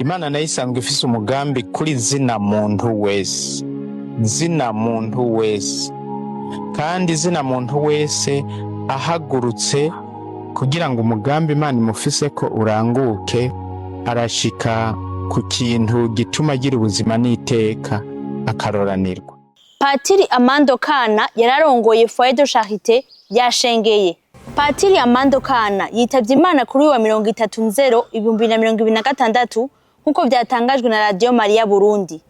Imana nayo isanzwe ifise umugambi kuri zina muntu wese, zina muntu wese, kandi zina muntu wese ahagurutse kugira ngo umugambi Imana imufiseko uranguke, arashika ku kintu gituma agira ubuzima n'iteka, akaroranirwa. Patiri Amando Kana yararongoye Foyer de Charité yashengeye. Patiri Amando Kana yitavye Imana kuri uyu wa 30 nzero 2026, nk'uko vyatangajwe na Radio Maria Burundi.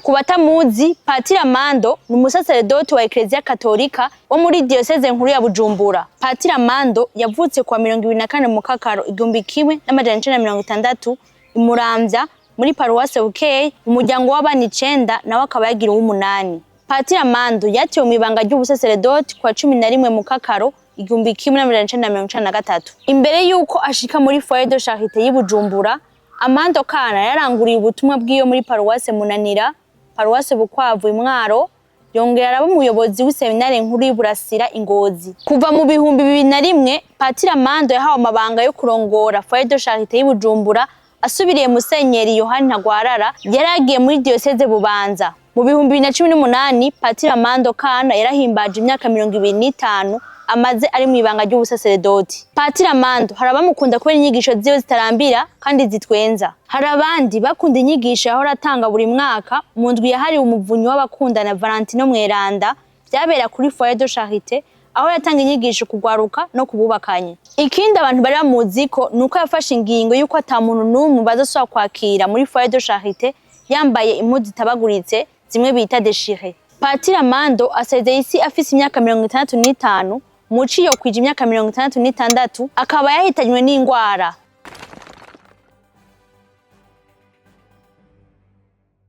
Ku batamuzi, Patiri Amando ni umusaseredoti wa Eklezia Katolika wo muri Diyoseze nkuru ya Bujumbura. Patiri Amando yavutse kuwa 24 Mukakaro 1960 i Muramvya muri paruwase Bukeye, mu muryango w'abana icenda, nawe akaba yagira uw'umunani. Patiri Amando yatewe mw'ibanga ry'ubusaseredoti kuwa 11 Mukakaro 1993. Imbere y'uko ashika muri Foyer de Charité y'i Bujumbura, Amando Kana yaranguriye ubutumwa bwiwe muri paruwase Munanira, paruwase Bukwavu i Mwaro, yongera araba umuyobozi w'iseminari nkuru y'i Burasira i Ngozi. Kuva mu 2001, Patiri Amando yahawe amabanga yo kurongora Foyer de Charité y'i Bujumbura, asubiriye Musenyeri Yohani Ntagwarara yari agiye muri Diyoseze Bubanza. Mu 2018, Patiri Amando Kana yarahimbaje imyaka 25 amaze ari mw'ibanga ry'ubusaseredoti. Patiri Amando hari abamukunda kubera inyigisho ziwe zitarambira kandi zitwenza. Hari abandi bakunda inyigisho yahora atanga buri mwaka mu ndwi yahariwe umuvunyi w'abakundana Valentino Mweranda, vyabera kuri Foyer de Charité, aho yatanga inyigisho kugwaruka no kububakanye. Ikindi abantu bari bamuzi ko nuko yafashe ingingo y'uko ata muntu n'umwe bazosubira kwakira muri Foyer de Charité yambaye impuzu zitabaguritse, zimwe bita déchiré. Patiri Amando asezeye isi afise imyaka 65, muci yokwija imyaka 66, akaba yahitanywe n'ingwara.